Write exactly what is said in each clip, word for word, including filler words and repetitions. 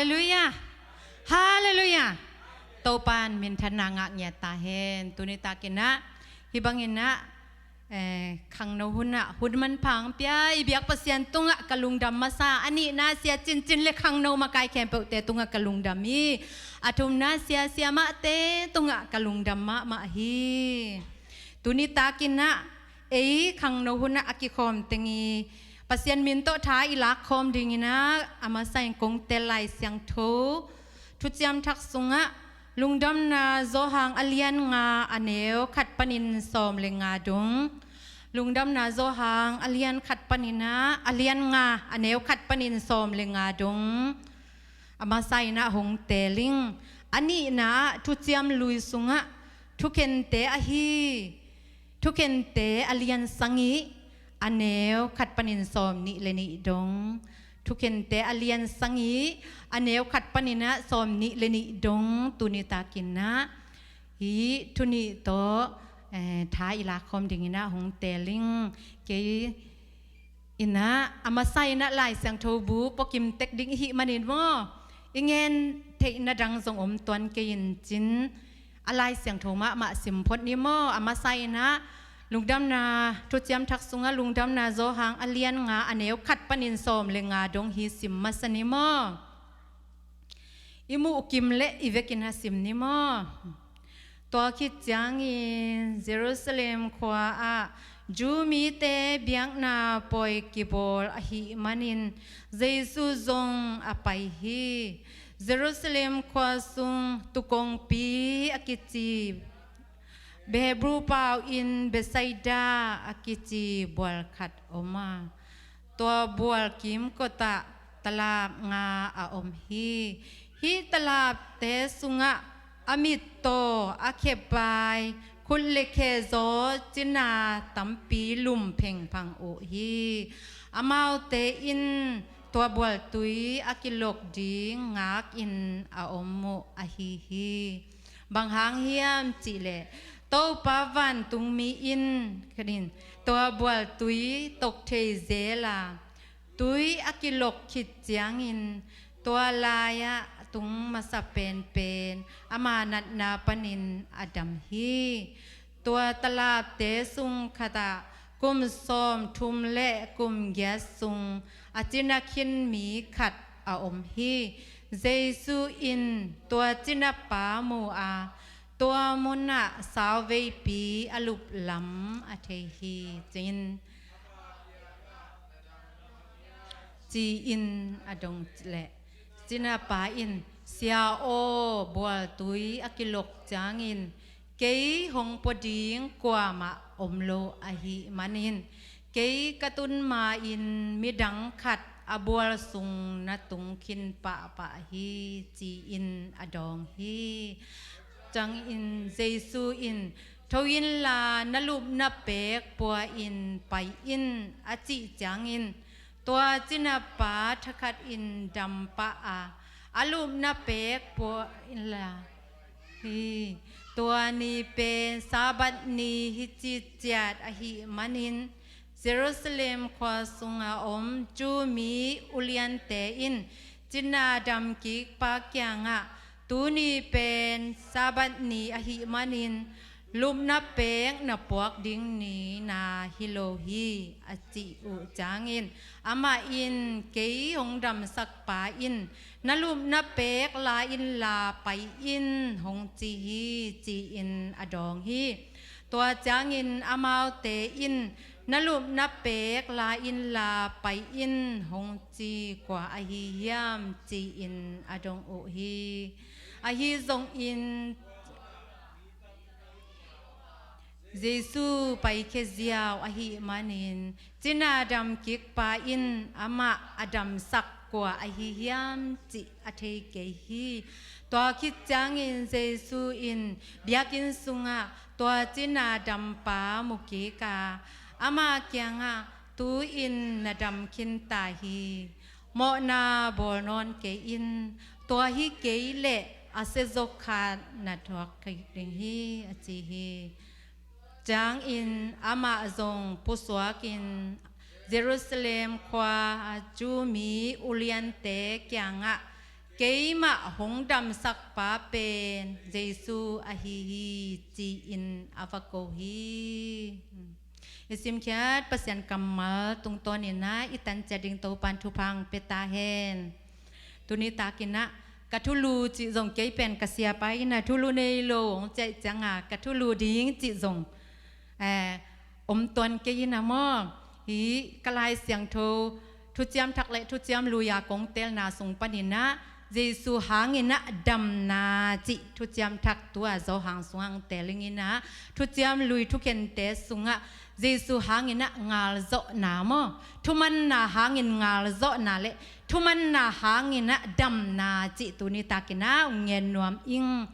Halleluiah. Halleluiah. Topa'n minthanna ngah ngiat ta hen. Tuni takin ah hih bangin ah, eh, khangno hun ah hun manpha hong pia i biak Pasian tungah ka lungdam masa. A nihna sia cincin le khangno makai khempeuhte tungah ka lungdam hi. A thumna sia siamahte tungah ka lungdam mahmah hi. Tuni takin ah ei khangno hun ah a kikhawm teng i Pasian min tawh tha i lakkhawm dingin ah a masa in kong tel Lai Siangtho Thuciam Thak sungah Lungdamna Johan a lian nga a neu khat panin sawm le nga dong. Lungdamna Johan a lian khat panin ah, a lian nga a neu khat panin sawm le nga dong. A masa in ah hong tel ing. A nihna ah Thuciam Lui sungah Thukhente ahi, Thukhente a lian sagih a neu khat panin sawm nih le nih dong. Thukhente a lian sagih a neu khat panin ah sawm nih le nih dong. Tuni takin ah hih thu nih tawh, eh, tha i lakkhawm dingin ah hong tel ing. Kei in ah a masa in ah Lai Siangtho bu puakim tek ding i hih manin maw, i ngen theihna dang zong om tuan kei in cin, a Lai Siangtho mahmah sim phot ni maw. A masa in ah Lungdamna Thuciam Thak sungah Lungdamna Johan a lian nga a neu khat panin sawm le nga dong hi sim masa ni maw. I muhkim leh i vekin ah sim ni maw. Tua khit ciangin Jerusalem khua ah Jew mite biakna pawi kibawl ahih manin Jesu zong a pai hi. Jerusalem khua sung Tuu Kongpi a kici Hebrew pau in Bethsaida a kici bual khat om a, tua bual kimkot ah talap nga a om hi. Hih talapte sungah a mittaw, a khebai, khut le khe zaw cina tampi lum phengphang uh hi. Amaute in tua bualtui a kilok ding ngakin a om uh ahi hi. Bang hang hiam cihleh Topa vantungmi in, khanin, tua bualtui tok thei zel a, tui a kilok khit ciangin tua lai-ah tung masa penpen ama natna panin a dam hi. Tua talapte sung khatah kum sawmthum le kum giat sung a cina khin mi khat a om hi. Jesu in tua cinapa mu a, tua munah sauveipi a luplam a thei hi, ci-in, ci-in a dong leh cinapa in, Sia aw, bualtui a kilok ciangin kei hong pua ding kuamah om lo ahih manin kei ka tun ma-in midang khat a bual sung na tung khin pahpah hi, ci-in a dawng hi. Ciangin Jesu in, Tho inla, na lupna pek pua-in pai in, a cih ciangin tua cinapa thakhatin dam pah a, a lupna pek pua inla hi. Tua ni pen Sabbath ni hi citciat ahih manin Jerusalem khua sunga om Jew mi uliante in cina damkikpa kiangah, Tuni pen Sabbath ni ahih manin lupna pek na puak ding ni na hi lo hi, a cih uh ciangin amah in, Kei hong damsakpa in na lupna pek la inla pai in hong ci hi, ci-in a dawng hi. Tua ciangin amaute in, Na lupna pek la inla pai in hong ci kua ahi hiam, ci-in a dong uh hi. Ahi zongin Jesu paikhia ziau ahih manin cina damkikpa in amah a damsak kua ahi hiam cih a thei kei hi. Tua khit ciangin Jesu in biakinn sungah tua cina dampa mu kik a, ama kiangah, Tu-in na dam khin ta hi. Mawhna bawl nawn kei in, tua hi kei leh a siazaw khat na thuak kik ding hi, a ci hi. Ciangin amah zong pusuakin Jerusalem khua a Jew mi uliante kiangah Keimah hong damsakpa pen Jesu ahi hi, ci-in a va ko hi. I simkhiat Pasian kammal tungtawninah i tancia ding Topan thupha hong pia ta hen. Tuni takinah ka thulu cih zong kei pen ka siapa inah thulu nei lo hong ciah cianga ka thulu ding cih zong eh, om tuan kei inah maw. Hi ka Lai Siangtho Thuciam Thak le Thuciam Lui-a kong teelna sung paninah Jesu hanginah damna cih Thuciam Thak tua Zawhang sungah hong teel inginah Thuciam Lui thukhente sungah Jesu hanginah ngalzawhna maw, thumanna hangin ngalzawhna le thumanna hanginah damna cih tuni takinah hong ngen nuam ing.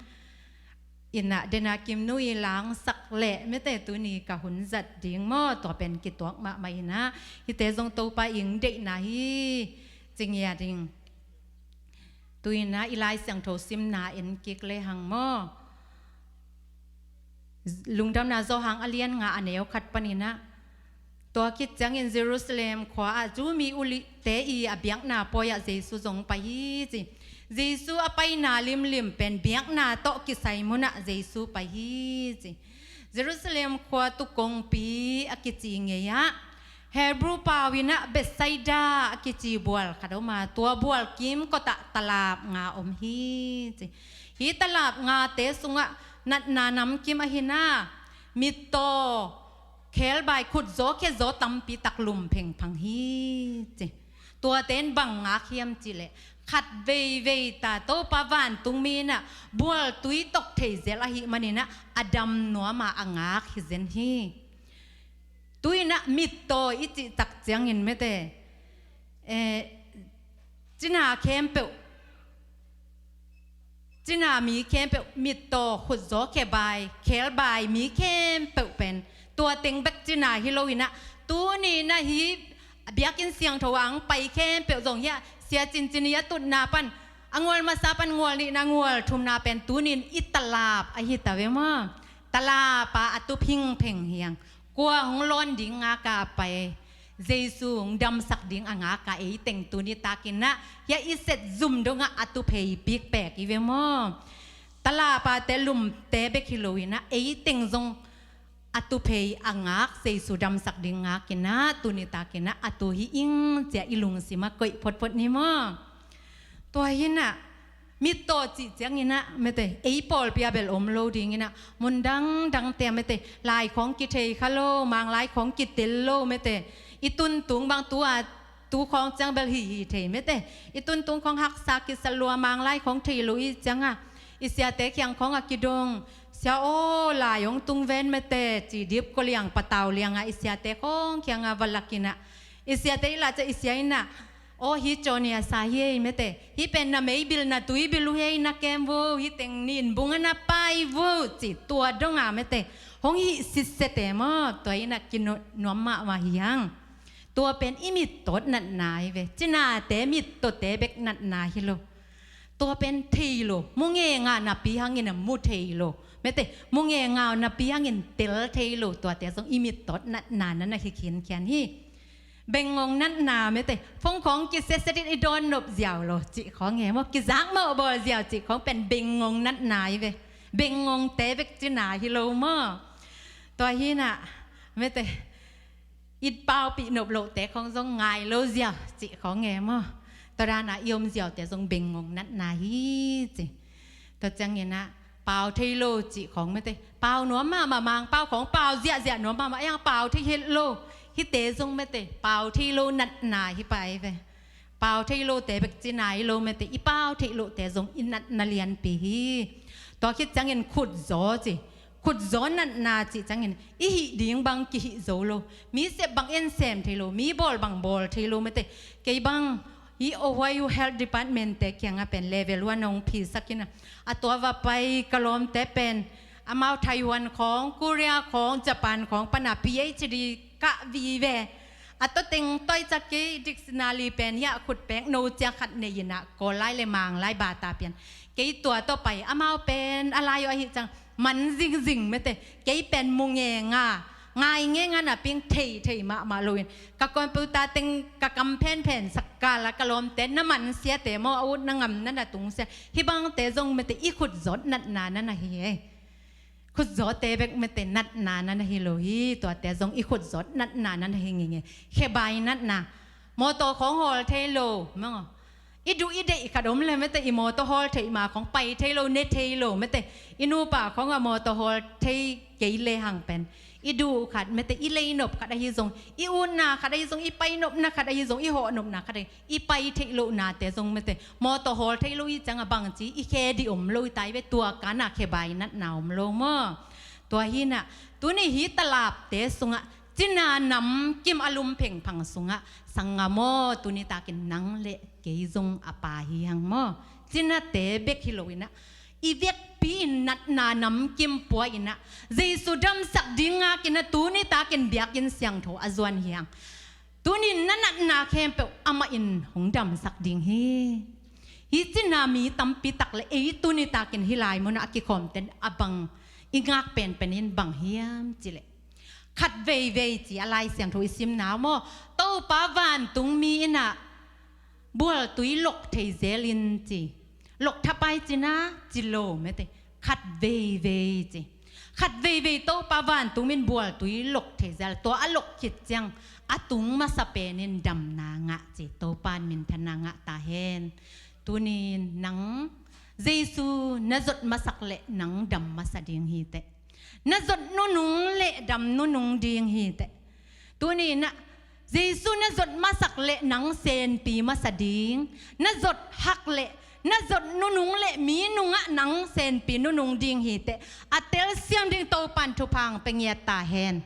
Inah dena Kimnu i langsak leh mete tuni ka hun zat ding maw, tua pen kituak mahmah inah hite zong Topa ing deihna hi. Cingia ding tuinah i Lai Siangtho simna en kik lehang maw. Lungdamna Zawhang a lian nga a neu khat paninah tua khit ciangin Jerusalem khua ah Jew mi ulite i a biakna pawi ah Jesu zong pai hi ci. Jesu a paina limlim pen biakna tawh kisai munah Jesu pai hi ci. Jerusalem khua tu kongpi a kici ngei ah Hebrew pau inah Bethsaida a kici bual khat om a, tua bual kimkot ah talap nga om hi ci. Hi talap ngate sungah natna namkim ahi na, mittaw, khebai, khutzaw khezaw tampi tak lum phengphang hi ci. Tuate in bang ngak hiam cihleh khat veivei ta Topa vantungmi inah bual tui tawk thei zel ahih maninah a dam nuama a ngak hi zen hi. Tuinah mittaw i cih tak ciangin mete, eh, cina khempeuh, cina mi khempeuh, mittaw, khutzaw khebai, khebai mi khempeuh pen tua teng bek cina hi lo inah, tuni inah hi biakinn siangtho ah hong pai khempeuh zong hiah Sia Cincin i a tutna pan a ngual masa pan ngual nihna ngual thumna pen tunin i talap ahi ta ve maw? Talap a a tu phingpheng hiang. Kua hong lawn ding ngaka a pai, Jesu hong damsak ding a ngaka ei teng tuni takinah hiah i set zum dongah a tu phei pikpek i ve maw? Talapate lumte bek hi lo inah ei teng zong a tu phei a ngak Jesu damsak ding ngakinah tuni takinah a tu hi ing cia i lungsimah koih photphot ni maw? Tua hinah mittaw cih cianginah mete ei pawlpi a bel om lo dinginah mun dangdangte a mete lai khawng kithei kha lo, manglai khawng kitel lo mete i tuntung bang tua tu khawng ciang bel hih hih thei mete i tuntung khawng haksa kisa lua, manglai khawng thei lo i cianga i siate khiang khawng a kidong sia aw lai hong tung ven mete ci dip ko liang patau lianga i siate khawng khianga va lakinah i siate i lah cia i sia inah aw hi cawni a sa hi ei mete, hi pen na meibil na tuibil uh hi ei na kem vo, hi teng nin bunga na pai vo ci tua donga mete hong hih sitsete maw? Tua inah kinuam mahmah hiang. Tua pen i mittawt natna hi ve. Cinate mittawte bek natna hi lo. Tua pen thei lo, mu ngenga napi hangin a mu thei lo mete, mu ngenga napi hangin tel thei lo, tuate zong i mittawt natna na na hi khinkhian hi. Bengngong natna mete, phone khawng kisetset in i dawn nop ziau lo cih khawng e maw, kizak mawh bawl ziau cih khawng pen bengngong natna hi ve. Bengngongte bek cina hi lo maw? Tua hinah mete i paupih nop lohte khawng zong ngai lo ziau cih khawng e maw? Tua dana i om ziaute zong bengngong natna hi ci. Tua cianginah pau thei lo cih khawng mete, pau nuam mahmah, Mangpau khawng pau ziahziah nuam mahmah, a yang pau thei het lo. Hite zong mete pau thei lo natna hi pai ve. Pau thei lote bek cina hi lo mete, i pau thei lohte zong i natna lianpi hi. Tua khit ciangin khutzaw ci. Khutzaw natna cih ciangin i hih ding bang kihih zo lo, mi sep bang ensem thei lo, mi bawl bang bawl thei lo mete. Kei bang hi Ohio Health Department te kianga pen level one hong phisakin a, a tua va pai ka lawmte pen amau Taiwan khawng, Korea khawng, Japan khawng pana PhD kah vive. A tawteng tawi cak kei dictionary pen hiah khutpek no cia khat nei inah Kawl lai le Mang lai bata pian. Kei tua tawh pai amau pen a lai aw ahih ciang man zingzing mete. Kei pen mu ngenga Ngai nge ngan a ping thei thei mahmah loin ka computer teng ka kam phenphen sak kala ka lawmte na mansiate maw, a ut na ngam na na tungsia. Hih bangte zong mete i khut zawt natna na na hi e. Khut zawte bek mete natna na na hi lo hi, tuate zong i khut zawt natna na na hi ngenge. Khebai natna. Mawtaw khawng hawl thei lo maw. I duh i deih khat om le mete i mawtaw hawl theih ma khawng pai thei lo, ne thei lo mete. I nupa khawng a mawtaw hawl thei kei le hang pen i duh khat mete, i leinop khat ahi zong, i utna khat ahi zong, i painopna khat ahi zong, i hawhnopna khat ahi, i pai theih lohnate zong mete mawtaw hawl thei lo i ciang a bangci i khe dih om lo i tai ve, tua kana khebai natna om lo maw. Tua hinah tuni hi talapte sungah cina namkim a lum phengphang sungah sangam aw, tuni takin nang le kei zong a pa hi hang maw. Cinate bek hi lo inah i vekpi in natna namkim pua inah Jesu damsak ding ngak inah tuni takin biakinn siangtho a zuan hi hang. Tunin na natna khempeuh amah in hong damsak ding hi. Hi cina mi tampi tak le ei tuni takin hi lai munah a kikhawmten a bang i ngak penpen in bang hiam cileh. Khat veivei ci a Lai Siangtho i simna maw, Topa vantungmi inah bualtui lok thei zelin ci. Lok thapai cina ci lo mete. Khat veivei ci. Khat veivei Topa vantungmi in bualtui lok thei zel. Tua a lok khit ciang a tung masa penin damna ngah ci. Topa in minthanna ngah ta hen. Tunin nang Jesu na zot masak le nang dam masa ding hi teh. Na zot nunung le dam nunung ding hi teh. Tuninah Jesu na zot masak le nang senpi masa ding. Na zot hak le na zot nunung le mi nungah nang senpi nunung ding hi teh. A telsiam ding Topan thupha hong pe ngiat ta hen.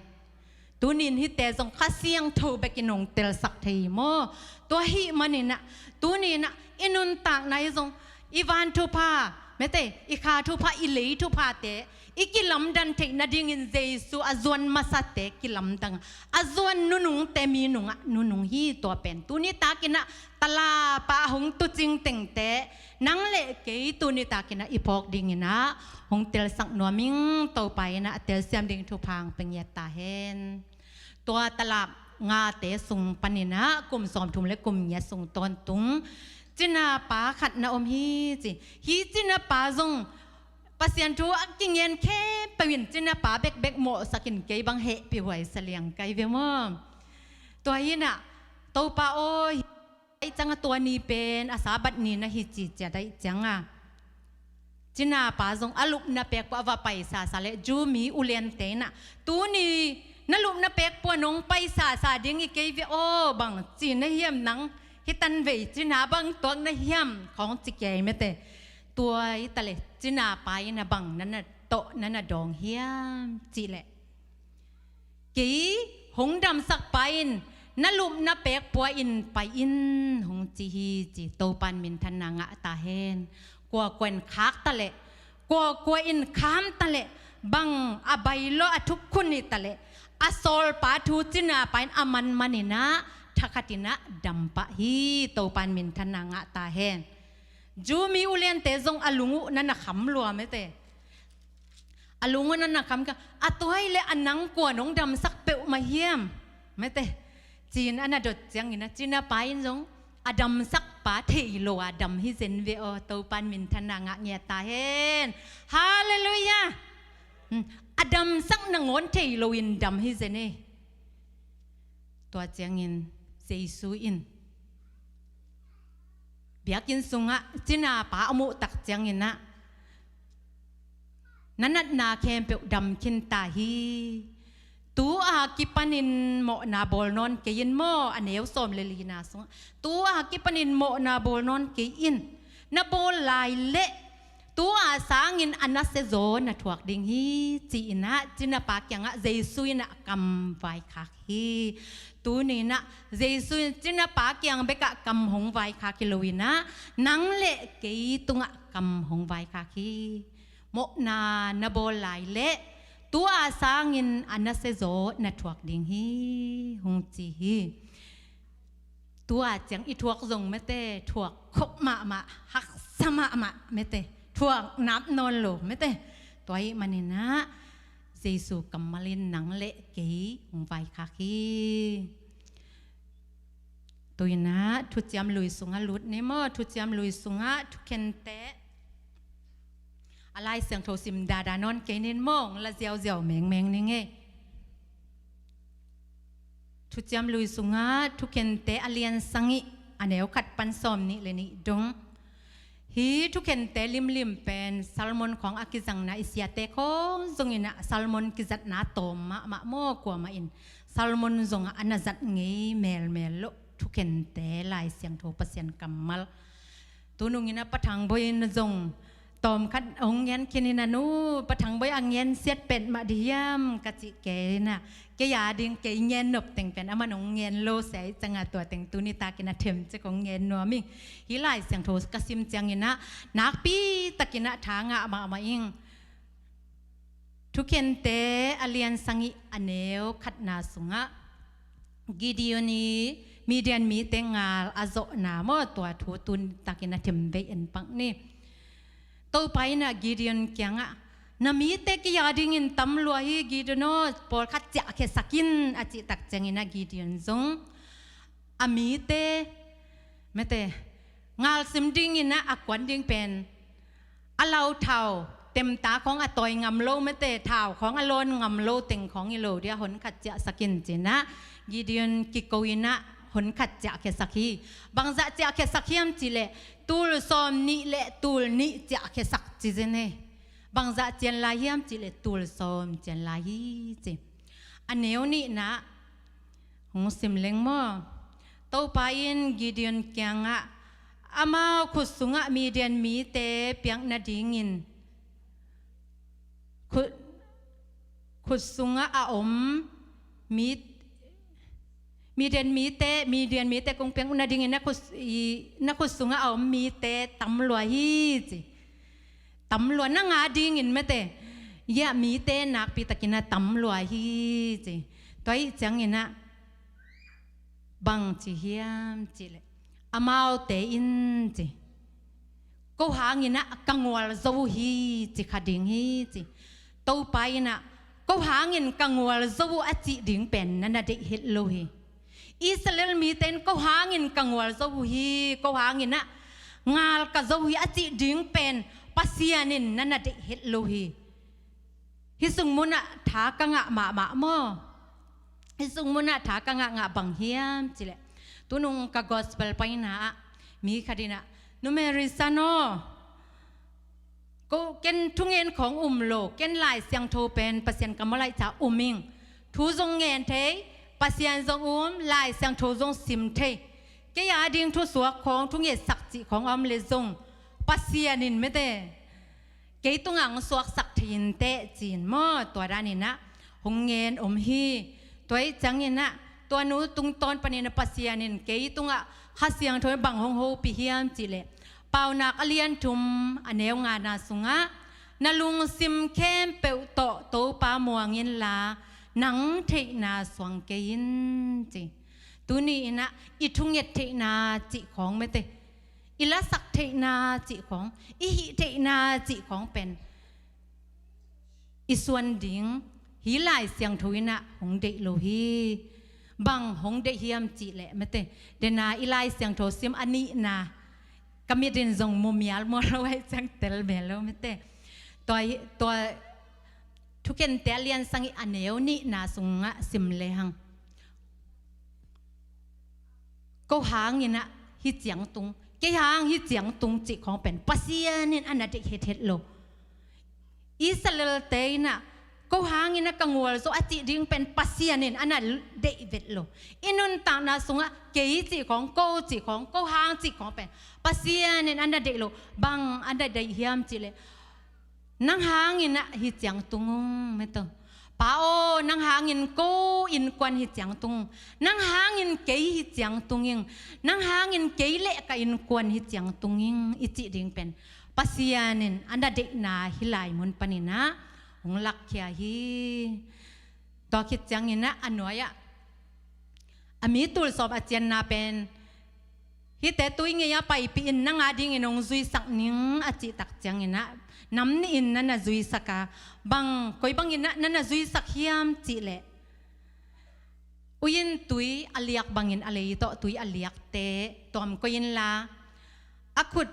Tunin hite zong Kha Siangtho bekin hong telsak thei hi maw. Tua hih maninah tuninah i nuntakna hi zong i van thupha mete, i kha thupha, i lei thuphate i kilamdan theih nadingin Jesu a zuan masate kilamdang a zuan nunungte mi nungah nunung hi. Tua pen tuni takinah talapa hong tucing tengte nang le kei tuni takinah i phawk dinginah hong telsak nuam ing. Topa inah a telsiam ding thupha hong pe ngiat ta hen. Tua talap ngate sung paninah kum sawmthum le kum ngiat sung tawntung cina pa khat na om hi ci. Hi cina pa zong Pasian thu a kingen khempeuh in cina pa bekbek mawhsakin kei bang hehpih huai sa liang kai ve maw. Tua hinah Topa aw, hi cianga tua ni pen a Sabbath ni na hi ci ciat aih cianga cina pa zong a lupna pek pua a va paisasa le Jew mi uliante inah tuni na lupna pek pua nong paisasa ding i kei ve aw, bang ci na hiam nang hi tanvei cina bang tuak na hiam khawng ci kei mete. Tua i tale cina pa inah bang na na tawh na na dawng hiam cih leh kei hong damsak pa in na lupna pek pua in pai in hong ci hi ci. Topan minthanna ngah ta hen. Kuakua in khak taleh, kuakua in kham taleh, bang a bailo a thukkun hi taleh a sawlpa thu cina pa in a manmaninah thakhatinah dampah hi. Topan minthanna ngah ta hen. Jew mi uliante zong a lung uh na na kham lua mete. A lung uh na na kham ka a tuai le a nang kua nong damsak peuhmah hiam mete. Cin a na dot ciangin a cina pa in zong a damsak pa thei lo a dam hi zen ve aw. Topan minthanna ngah ngiat ta hen. Halleluiah. A damsak nangawn thei loin dam hi zen e. Tua ciangin Jesu in biakinn sungah cina pa a muhtak cianginah na natna khempeuh dam khinta hi. Tu a kipanin mawhna bawl nawn kei in maw, a neu sawm le lina sungah tu a kipanin mawhna bawl nawn kei in. Na bawl lai leh tu a sangin a nasia zaw na thuak ding hi ci-inah cina pa kiangah Jesu inah kam vaikhak hi. Tuninah Jesu in cina pa kiang bekah kam hong vaikhak hi loinah nang le kei tungah kam hong vaikhak hi. Mawhna na bawl lai leh tu a sangin a nasia zaw na thuak ding hi hong ci hi. Tu a ciang i thuak zong mete thuak khop mahmah, haksa mahmah mete, thuak nap nawn lo mete. Tua ih maninah Jesu kammal in nang le kei hong vaikhak hi. Tu-in ah thuciam lui sungah lut ni maw, thuciam lui sungah thukhente a Lai Siangtho sim dada nawn kei ning maw, hong la ziauziau mengmeng ning ei. Thuciam lui sungah thukhente a lian sagih a neu khat pan sawm nih le nih dong. Hih thukhente limlim pen Solomon khawng a kizangna i siate khawng zong in ah Solomon kizatna tawm mahmah maw, kuamah in Solomon zong ah a na zat ngei melmel loh thukhente Lai Siangtho Pasian kammal. Tunung in ah Pa Thang Bawi in zong tawm khat hong ngen khin in ah, nu, Pa Thang Bawi a ngen siat petmah ding hiam ka cih kei in ah, kei a ding kei ngen nop teng pen aman hong ngen lo sia, i ciangah tua teng tuni takin a themcik hong ngen nuam ing. Hih Lai Siangtho ka sim ciangin ah nakpi takin ah tha ngah mahmah ing. Thukhente a lian sagih a neu khatna sungah Gideon i Midian mite ngal a zawhna maw, tua thu tuni takin a themvei en pak ni. Topa in ah Gideon kiangah, na mite kei a dingin tam lua hi Gideon aw, pawlkhat ciahkhiasak in a cih tak ciangin ah Gideon zong a mite, mete, ngalsim dingin ah a kuan ding pen a lau thau temta khawng a tawi ngam lo, mete, thau khawng a lawn ngam lo teng khawng hi lo ding a, honkhat ciahsak in ci-in ah Gideon kiko in ah honkhat ciahkhiasak hi. Bangzah ciahkhiasak hiam cih leh tul sawm nih le tul nih ciahkhiasak ci zen hi. Bangzah cian lai hiam cih leh tul sawm cian lai hi ci. A neu nihna hong sim leng maw. Topa in Gideon kiangah amau khut sungah Midian mite piak nadingin khut, khut sungah a om mi, Midian mite, Midian mite kong piak nadingin na khut, i, na khut sungah a om mite tam lua hi ci. Tam lua, nang a dingin mete, ya mite nakpi takin ah tam lua hi ci. Tua ahih ciangin ah bang ci hiam cih leh amaute in ci, ko hangin ah ka ngual zo uh hi ci kha ding hi ci. Topa in ah ko hangin ka ngual zo uh a cih ding pen na na deih het lo hi. Israel mite in ko hangin ka ngual zo uh hi, ko hangin ah ngal ka zo uh hi a cih ding pen Pasian in na na deih het lo hi. Hih sung munah tha ka ngah mahmah maw. Hih sung munah tha ka ngah ngah bang hiam cih leh, tunung ka gospel paina ah mi khat in ah, nu Mary san aw, ko ken thungen khawng um lo, ken Lai Siangtho pen Pasian kammal aih ciang um ing. Thu zong ngen thei, Pasian zong um, Lai Siangtho zong sim thei. Kei a ding thusuak khawng, thungetsak cih khawng a om leh zong Pasian in mete kei tungah hong suaksak thei inteh ci-in maw, tua danin ah hong ngen om hi. Tua ahih ciangin ah tua nu tungtawn panin ah Pasian in kei tungah Kha Siangtho in bang hong hopih hiam cih leh, Paunak a lian thum a neu ngana sungah, na lungsim khempeuh tawh Topa muang inla nang theihna suang kei in ci. Tuni in ah i thunget theihna cih khawng mete, i lasak theihna cih khawng, i hih theihna cih khawng pen i suan ding hih Lai Siangtho in ah hong deih lo hi. Bang hong deih hiam cih leh mete, dena i Lai Siangtho sim a nihna ka mit in zong mu mial mual lo ahih ciang tel mial lo mete. Tua, tua Thukhente a lian sagih a neu nihna sungah sim lehang, ko hangin ah hi ciang tung, kei hang hi ciang tung cih khawng pen Pasian in a na deih hethet lo. Israel-te in ah ko hangin ah ka ngual zo a cih ding pen Pasian in a na deih vet lo. I nuntakna sungah kei cih khawng, ko cih khawng, ko hang cih khawng pen Pasian in a na deih lo. Bang a na deih hiam cih leh, nang hangin ah hi ciang tung ung, mete. Pa aw, nang hangin ko innkuan hi ciang tung ung. Nang hangin kei hi ciang tung ing. Nang hangin kei le ka innkuan hi ciang tung ing i cih ding pen Pasian in a na deihna hih lai mun panin ah hong lakkhia hi. Tua khit ciangin ah a nuai-ah a mi tul sawm a cianna pen Hihte tui ngei-a paipih in, nang adingin hong zuisak ning a cih tak ciangin ah, nam nih in na na zuisak a, bang, koi bangin ah na na zuisak hiam cih leh, uyin tui a liak bangin a lei tawh tui a liakte tuam koi inla, a khut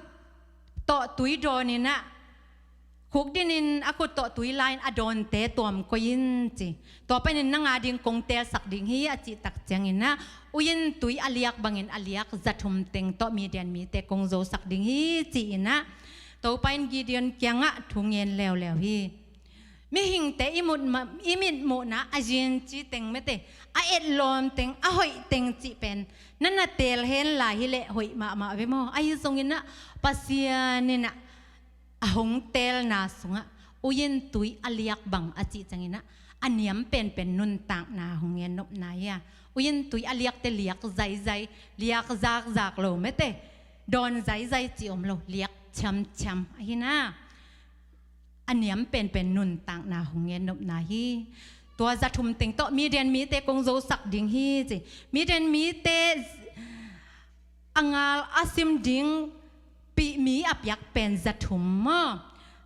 tawh tui dawn in ah, khukdin in a khut tawh tui la in a dawnte tuam koi in ci. Tua panin nang ading kong teelsak ding hi a cih tak ciangin ah, uyin tui a liak bangin a liak zathum teng tawh Midian mite kong zosak ding hi ci-in ah, Topa in Gideon kiangah thu ngen leuleu hi. Mihingte i mut ma-, i mitmuhna a zinci teng mete, a etlawm teng, a hoih teng cih pen na na teel hen la hi leh hoih mahmah ve maw? Ahi zongin ah Pasian in ah a hong teelna sungah uyin tui a liak bang a cih ciangin ah, a niam penpen nuntakna hong ngen nopna hi a. Uyin tui a liakte liak zaizai, liak zakzak lo mete, dawn zaizai cih om lo, liak ciamciam ahi na. A niam penpen nuntakna hong ngen nopna hi. Tua zathum teng tawh Midian mite kong zosak ding hi ci. Midian mite a ngal a sim ding pihmi a piak pen zathum maw?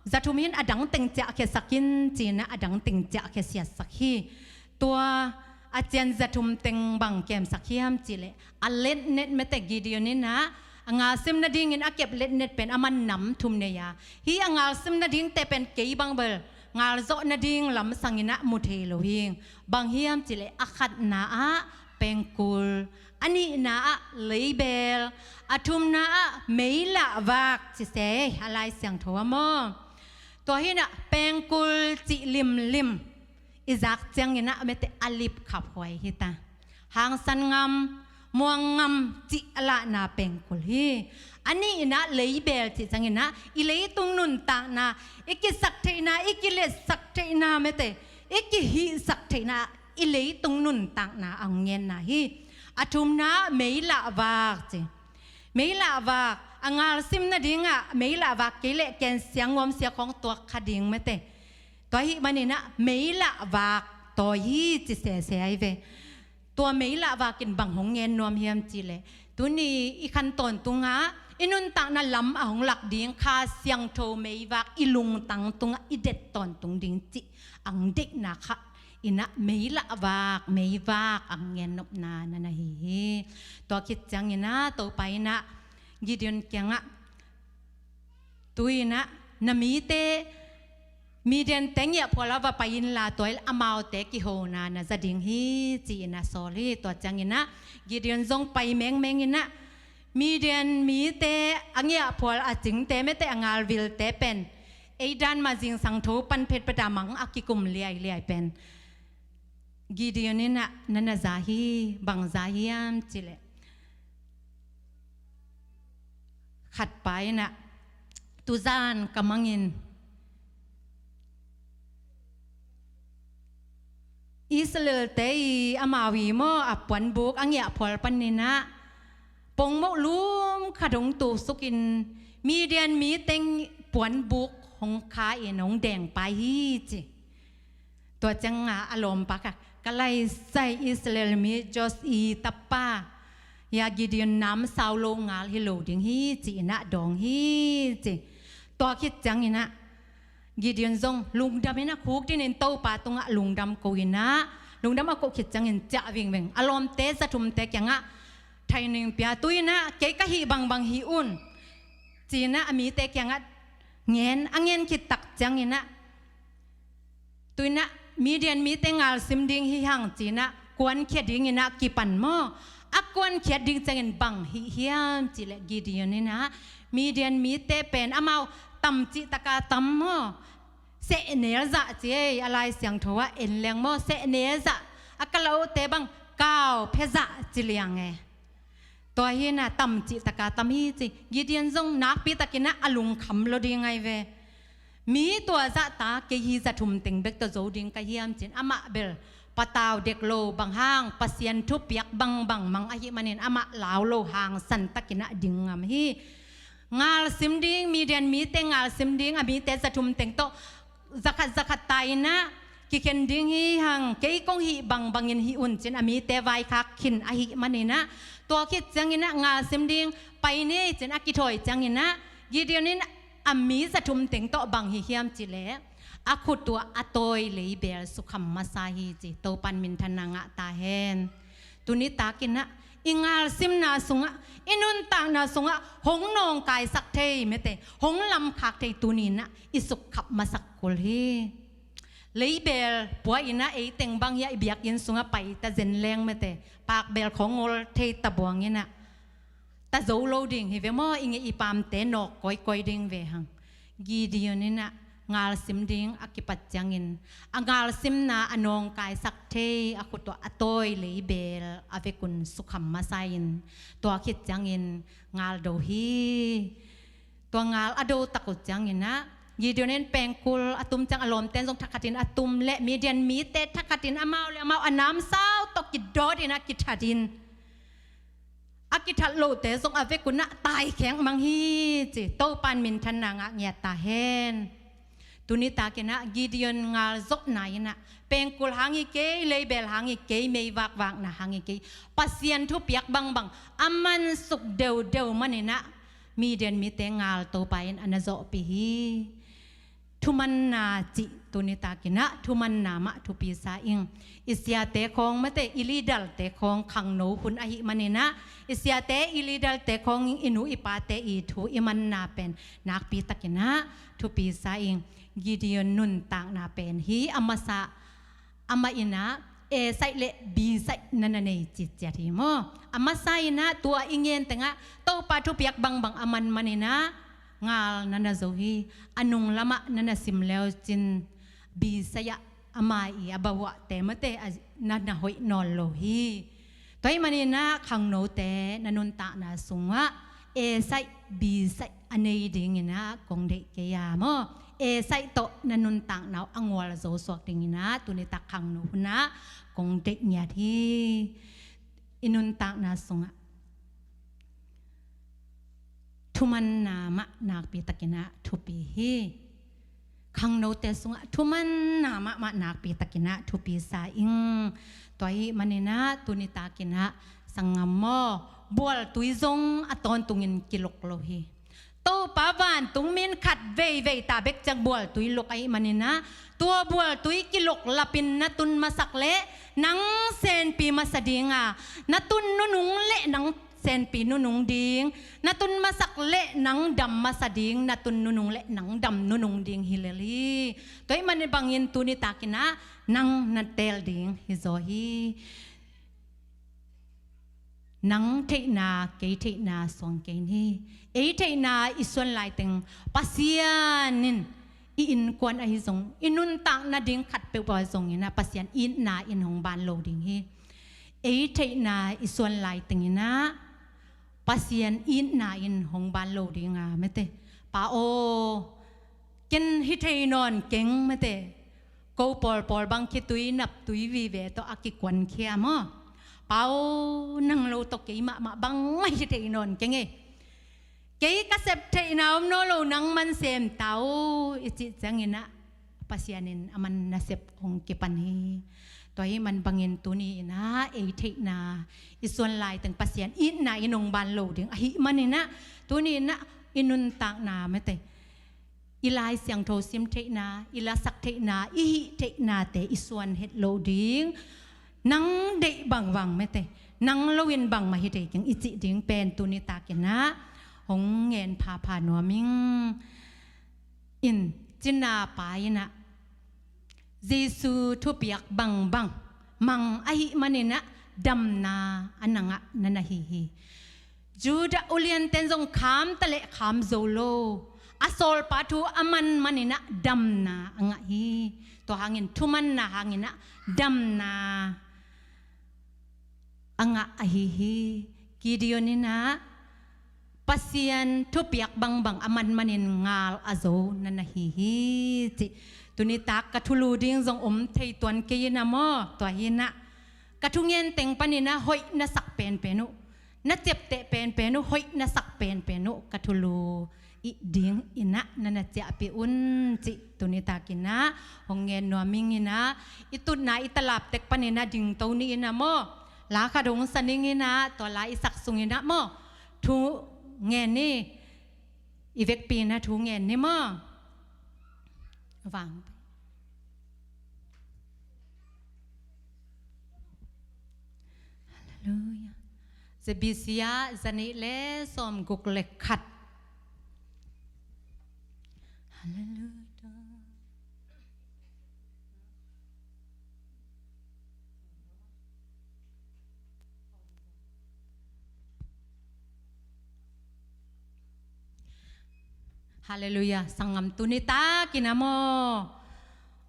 Zathum hi in a dang teng ciahkhiasak in ci-in ah a dang teng ciahkhiasiatsak hi. Tua a cian zathum teng bang kemsak hiam cih leh, a letnet mete Gideon in ah a ngal sim nadingin a kep letnet pen a man nam thum nei a, hih a ngal sim nadingte pen kei bang bel ngal zawh nading lam sangin ah mu thei lo hi. Bang hiam cih leh a khatna ah pengkul, a nihna ah leibel, a thumna ah meilah vak ci se a Lai Siangtho ah maw? Tua hi in ah pengkul cih limlim i zak ciangin ah mete a lipkhaphuai hi ta. Hangsan ngam, muang ngam cih a lahna pengkul hi. A nihna ah leibel cih ciangin ah i leitung nuntakna, i kisak theihna, i kiletsak theihna mete, i kihihsak theihna, i leitung nuntakna a hong ngenna hi. A thumna ah meilah vak ci. Meilah vak, a ngal sim nadingah meilah vak kei leh ken siang ngawm siak hong tuak kha ding mete. Tua ahih manin ah meilah vak tawi hi ci sese ahi ve. Tua meilah vak in bang hong ngen nuam hiam cih leh, tuni i khan tawntungah i nuntakna lam a hong lak ding Kha Siangtho meivak i lungtang tungah i det tawntung ding cih ang deihna khat in ah meilah vak, meivak ang ngen nopna na na hi hi. Tua khit ciangin ah Topa in ah Gideon kiangah, tu-in ah na mite Midiante ngiahphual ah va pai inla, tua in amaute kihona na za ding hi ci-in a sawl hi. Tua ciangin ah Gideon zong pai mengmeng in ah Midian mite a ngiahphual a cingte mete a ngalvilte pen ei dan mah zingsang tho pan phetphet a mang a kikum liailiai pen Gideon in ah na na za hi. Bang za hiam cih leh, khatpa in ah, tuzan ka mangin Israel-te i amau i maw a puanbuk a ngiahphual panin ah pongmoh lum khat hong tusukin Midian mite puanbuk hong kha in hong dengpai hi ci. Tua ciangah a lawmpa khat, ka laisai Israel mi Joash i tapa, hia Gideon namsau lo ngal hi lo ding hi ci-in ah dawng hi ci. Tua khit ciangin ah Gideon zong lungdam in ah khukdin in Topa tungah lungdam ko in ah, lungdam a koh khit ciangin ciah vingveng a lawmte zathumte kiangah, thaining pia, tu-in ah kei ka hih bangbang hih un ci-in ah a mite kiangah ngen, a ngen khit tak ciangin ah, tu-in ah Midian mite ngalsim ding hi hang ci-in ah kuankhia dingin ah kipan maw? A kuankhiat ding ciangin bang hih hiam cih leh Gideon in ah Midian mite pen amau tam cih taka tam maw? Sehnel zah ci ei, a Lai Siangtho ah en leng maw, sehnel zah, a kalaute bang kau phe zah ci liang e. Tua hi in ah tam cih taka tam hi ci. Gideon zong nakpi takin ah a lungkham lo ding ahi ve. Mi tua zahta kei hi zathum teng bek tawh zo ding ka hiam ci-in amah bel patau dek lo, bang hang Pasian thupiak bangbang mang ahih manin amah lau lo, hangsan takin ah ding ngam hi. Ngalsim ding, Midian mite ngalsim ding a mite zathum teng tawh zakhat zakhat ta in ah kikhen ding hi hang, kei kong hih bangbangin hih un cin a mite vaikhak khin ahih maninah, tua khit cianginah ngalsim ding pai ni cin a kithawi cianginah Gideon in a mi zathum teng tawh bang hi hiam cileh a khut uh a tawi leibel sukham masa hi ci. Topan minthanna ngah ta hen. Tunitakinah i ngalsimna sungah, i nuntakna sungah hong nawngkaisak thei mete, hong lamkhak thei tuninah i sukkhap masak kul hi. Leibel pua inah eiteng bang hiah i biakinn sungah pai ta zen leng mete, pakbel khong ngol thei ta buanginah ta zo lo ding hi ve maw, i ngeih i pamte nawk koikoi ding ve hang. Gideon inah ngalsim ding a kipat ciangin a ngalsimna a nawngkaisak thei a khut uh a tawi leibel a vekun sukham masa in, tua khit ciangin ngal do hi. Tua ngal a do tak uh cianginah Gideon in pengkul a tum ciang a lawmten zong thakhatin a tum le Midian mite thakhatin amau le amau a namsau tawh kidawt inah kithatin a kithat lote zong a vekunah taikhek mang hi ci. Topan minthanna ngah ngiat ta hen. Tunitakinah Gideon ngal zawhna inah pengkul hang hi kei, leibel hang hi kei, meivakvakna hang hi kei, Pasian thupiak bangbang a mansuk deudeu maninah Midian mite ngal Topa in a na zawhpih hi. Thumanna cih tunitakinah thumanna mah thupi sa ing. I siate khawng mate, i leader-te khawng khangno hun ahih maninah i siate, i leader-te khawng i nu i pate i thu i manna pen nakpi takinah thupi sa ing. Gideon nuntakna pen hi a masa amah inah A side le B side na na nei citciat hi maw? A masa inah tua i ngen tengah Topa thupiak bangbang a man maninah ngal na na zo hi. A nung lamah na na sim leu cin B side ah ama i a bahuahte mate na na hoih nawn lo hi. Tua hih maninah khangnote na nuntakna sungah A side B side a nei dinginah kong deih kei a maw? A side tawh na nuntakna uh a ngual zo suak dinginah tunitak khangno hunah kong deih ngiat hi. I nuntakna sungah thumanna mah nakpi takinah thupi hi. Khangnote sungah thumanna mahmah nakpi takinah thupi sa ing. Tua hih maninah tunitakinah sanggam maw, bualtui zong a tawntungin kiluk lo hi. Topa vantung min khat veivei ta bek ciang bualtui luk ahih maninah tua bualtui kiluk lapin na tun masak leh nang senpi masa dinga, na tun nunung leh nang senpi nunung ding, na tun masak leh nang dam masa ding, na tun nunung leh nang dam nunung ding hi lel hi. Tua hih mani bangin tunitakinah nang na teel ding hi zaw hi. Nang theihna kei theihna suang kei hi. Ei theihna i suan laiteng Pasian in i innkuan ahi zong, i nuntak nading khat peuhpeuh ah zonginah Pasian itna in hong ban lo ding hi. Ei theihna i suan lai tenginah Pasian itna in hong ban lo dinga mete, Pa aw, ken hi thei nawn keng mete, ko pawlpawl bang khitui naptui vive tawh a kikuankhia maw? Pa aw, nang lo tawh kei mahmah bangmah hi thei nawn keng e. Kei ka sep theihna om nawn lo, nangman sem ta aw, i cih cianginah Pasian in a man nasep hong kipan hi. Tua hih man bangin tuni inah ei theihna i suan laiteng Pasian itna in hong ban lo ding ahih maninah tuni inah i nuntakna mete, i Lai Siangtho sim theihna, i lasak theihna, i hih theihnate i suan het lo ding. Nang deih bangbang mete, nang loin bangmah hi thei keng i cih ding pen tunitakinah hong ngen phapha nuam ing. In cina pa inah Jesu thupiak bangbang mang ahih maninah damna a na ngah na na hi hi. Judah ulianten zong khamta leh kham zo lo, a sawlpa thu a man maninah damna a ngah hi. Tua hangin thumanna hanginah damna a ngah ahi hi. Gideon inah Pasian thupiak bangbang a man manin ngal a zo na na hi hi cih tunitak ka thulu ding zong om thei tuan kei inah maw? Tua hinah ka thungen teng paninah hoih na sak penpen uh, na ciapteh penpen uh, hoih na sak penpen uh ka thulu ih ding inah na na ciahpih un cih tuni takinah hong ngen nuam ing inah, i tutna i talap tek paninah dingto ni inah maw. La khat hong sa ning inah, tua la i sak sung inah maw, thu ngen ni. I vekpi inah thu ngen ni maw. Vang. Halleluia. Za B C ah za nih le sawmguk le khat. Halleluia. Halleluia. Sanggam, tuni takin a maw,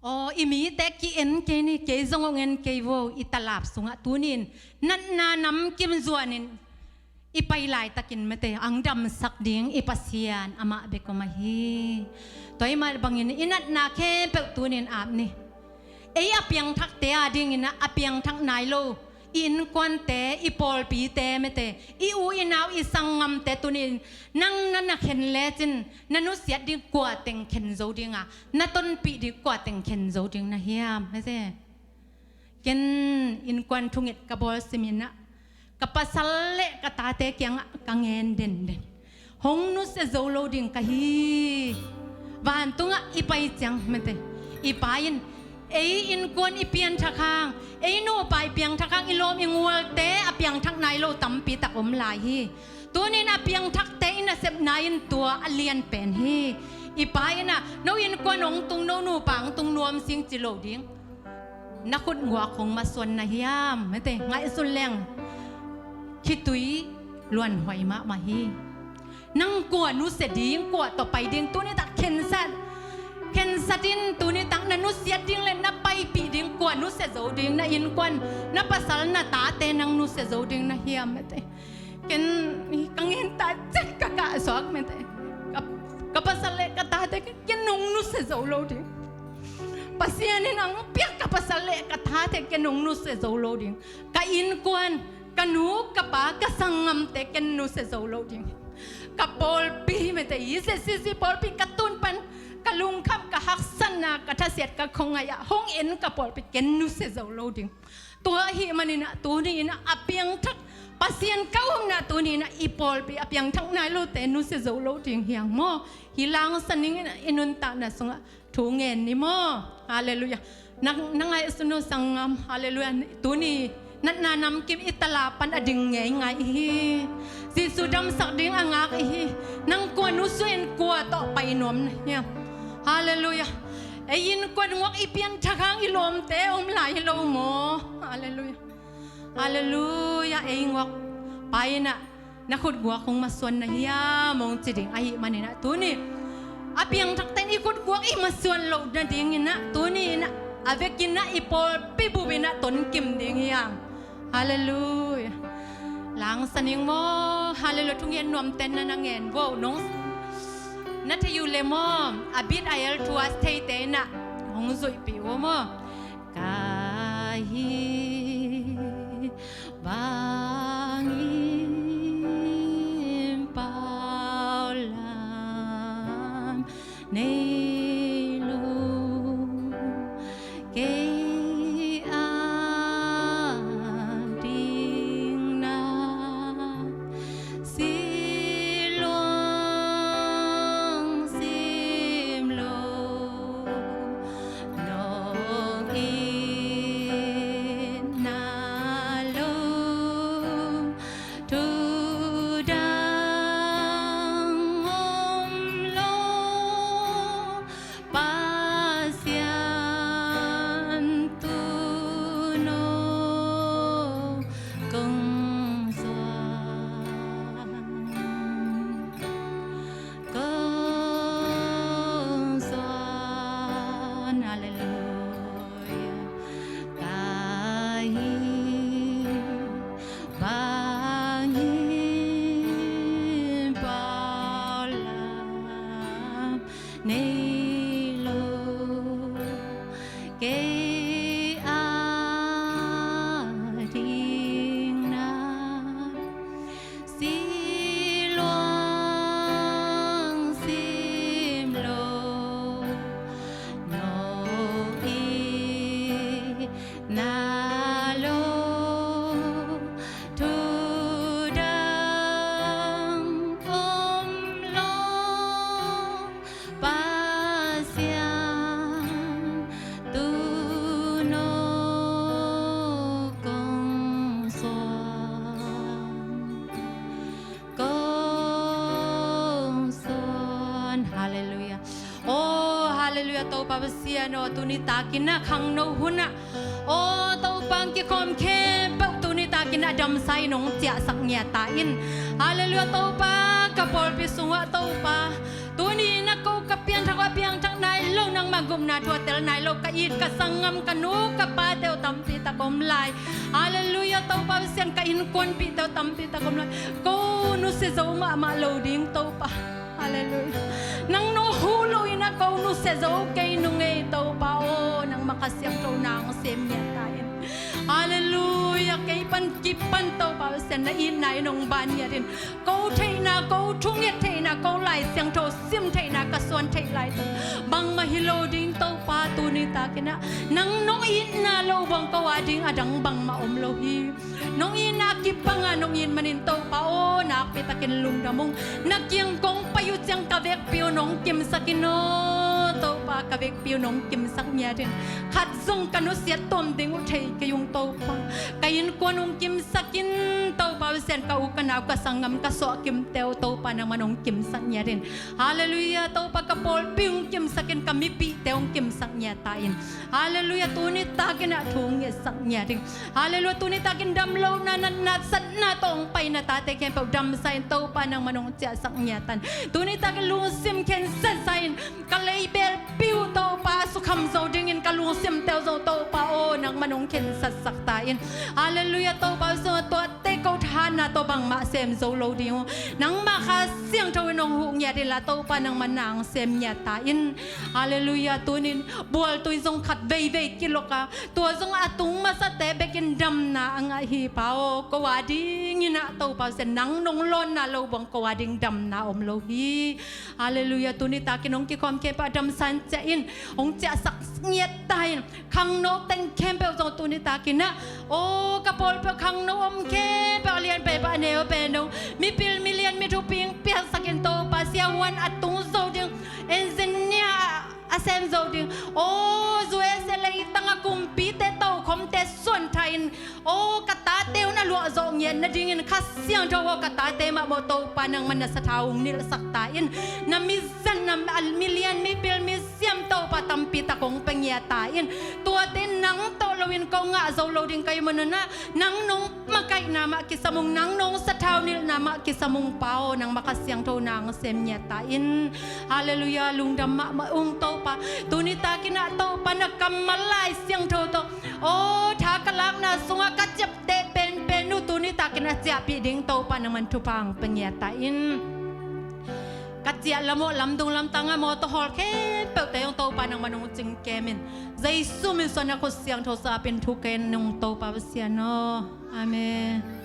aw, i mite ki-en kei ni, kei zong hong en kei vo. I talap sungah tunin natna namkim zuanin i pai laitakin mete, ang damsak ding i Pasian amah bek om ahi. Tua ahih mah bangin i natna khempeuh tunin ap ni. Ei a piangthakte a dingin ah a piangthak nai lo, i innkuante, i pawlpite mete, i u i nau, i sanggamte tunin nang na na khen lecin, na nusiat ding kua teng khen zo ding a, na tonpih ding kua teng khen zo ding na hiam mete. Ken innkuan thunget ka bawl simin ah ka pasal le ka tate kiangah ka ngen denden. Hong nusia zo lo ding ka hi. Vantungah i pai ciang mete, i pa in ei innkuan i piangthak hang, ei nupa i piangthak hang, i lawm i ngualte a piangthak nai lo tampi tak om lai hi. Tunin a piangthakte i nasepna in tua a lian pen hi. I pa in ah no innkuan hong tung, no nupa hong tung nuam sing ci lo ding. Na khutguak hong masuan na hiam mete, ngaihsun leng khitui luanhuai mahmah hi. Nang kua nusia ding, kua tawh pai ding tuni tak khensat. Khensat in tuni tak na nusiat ding le na paipih ding kua nusia zo ding, na innkuan, na pasal, na tate nang nusia zo ding na hiam mete. Ken ka ngen ta ciang ka kahsuak mete. Ka, ka pasal le ka tate ken, ken nong nusia zo lo ding. Pasian in ang piak ka pasal le ka tate ken nong nusia zo lo ding. Ka innkuan, ka nu, ka pa, ka sanggamte ken nusia zo lo ding. Ka pawlpi mete, i Z C C pawlpi ka tun pan ka lungkham, ka haksatna, ka thasiat, ka khuangaih ah hong en ka pawlpi ken nusia zo lo ding. Tua ahih manin ah tuni in ah a piangthak, Pasian ka upna tuni in ah i pawlpi a piangthak nai lote nusia zo lo ding hi hang maw. Hih la hong sa ning in ah i nuntakna sungah thu ngen ni maw. Halleluia. Na, na ngaihsun uh sanggam. Halleluia. Tuni natna namkim i tala pan a ding ngeingai i hi. Jesu damsak ding a ngak i hi. Nang kua nusia in kua tawh pai nuam na hiam. Halleluia. Ei innkuan nguak i piangthak hang i lawmte om lai hi lo maw. Halleluia. Halleluia. Ei nguak pa in ah na khutguak hong masuan na hiam hong ci ding ahih manin ah tuni a piangthakte in i khutguak i masuan loh nadingin ah tuni in ah a vekin ah i pawlpi bup in ah tonkim ding hi hang. Halleluia. La hong sa ning maw. Halleluia. Thungen nuamten na na ngen vo. Nong na thei uh le maw, a bit a el tuas theite in ah hong zuihpih uh maw. Ka hih bangin paulam nei lo, kei a dingna siluang simlo, nong itna lo, thu dang om lo, Pasian tuuno kong zuan, kong zuan. Halleluia. Ka hih bangin paulam nei lo, kei a dingna siluang Halleluiah, Topa Pasian aw, tuni takin ah khangno hun ah, aw Topa, kikhawm khempeuh tuni takin ah damsa in hong ciahsak ngiat ta in. Halleluiah, Topa, ka pawlpi sungah Topa, tuni in ah ko ka piangthak uh a piangthak nai lo, nangmah gupna thu a tel nai lo, ka it ka sanggam, ka nu ka pate uh tampi tak om lai. Halleluiah, Topa Pasian, ka innkuanpihte uh tampi tak om lai. Ko nusia zo mahmah lo ding Topa. Halleluiah. Nang nong huh loin ah ko nusia zo kei nung ei Topa aw, nangmah Kha Siangtho na hong sem ngiat ta in. Halleluiah. Kei pan kip pan Topa Pasian na itna in hong ban ngiat in. Ko theihna, ko thunget theihna, ko Lai Siangtho sim theihna ka suan theih lai tawh bangmah hi lo ding Topa, tuni takin ah nang nong itna lo buang ko a ding a dang bangmah om lo hi. Nong itna kip banga nong it manin Topa aw, nakpi takin lungdam ung. Na kiang kong pai uh ciang ka vekpi uh nong kimsak in aw Topa, ka vekpi uh nong kimsak ngiat in. Khat zong ka nusiat tuam ding uh thei kei ung Topa. Ka innkuan hong kimsak in Topa Pasian, ka u ka nau ka sanggam ka suahkimte uh Topa, nangman hong kimsak ngiat in. Halleluiah, Topa, ka pawlpi hong kimsak in, ka mipihte hong kimsak ngiat ta in. Halleluiah, tuni takin ah thu hong ngetsak ngiat in. Halleluiah, tuni takin damlohna, natna, satna tawh hong pai na tate khempeuh damsa in Topa, nangman hong ciahsak ngiat ta in. Tuni takin lungsim khensatsa in ka leibelpi uh Topa, a sukham zo dingin ka lungsimte uh zong Topa aw, nangman hong khensatsak ta in. Halleluiah, Topa, so tuate ko thahatna tawh bangmah sem zo lo ding uh. Nangmah Kha Siangtho in hong huh ngiat inla Topa, nangman na hong sem ngiat ta in. Halleluiah, tunin bualtui zong khat veivei kilok a, tua zong a tung masate bekin damna a ngah hi Pa aw. Ko a dingin ah Topa Pasian, nang nong lawnna lo buang ko a ding damna om lo hi. Halleluiah, tuni takin hong kikhawm khempeuh a damsa in ciah in, hong ciahsak ngiat ta in. Khangno teng khempeuh zong tuni takin ah, aw ka pawlpi uh khangno om khempeuh, a lian pen bang, a neu pen dong, mipil milian mithu ping piaksak in Topa, siavuan a tung zo ding, engineer a sem zo ding, aw U S A leitang a kumpite tokhomte suanthaih in, aw ka tate un a luah zawh ngiat nadingin Kha Siangtho aw, ka tate mah maw Topa, nangman na sathau hong nilhsak ta in. Na mizat, na milian mipil misiam Topa tampi tak hong pia ngiat ta in. Tuate nang tawh loin ko ngah zo lo ding ka hih manun ah, nang nong makaihna mah kisam ung, nang nong sathau nilhna mah kisam ung Pa aw, nangmah Kha Siangtho na hong sem ngiat ta in. Halleluiah, lungdam mahmah ung Topa. Tuni takin ah Topa na kammal Lai Siangtho tawh, aw tha ka lakna sungah ka ciapteh penpen uh tuni takin a ciahpih ding Topa, nangman thupha hong pia ngiat ta in. Ka ciah lam aw, lamdung lamtang a mawtaw hawl khempeuhte hong Topa, nangman hong cingkem in. Jesu min suang na khut siangtho sap in thu ken ung Topa Pasian aw. Amen.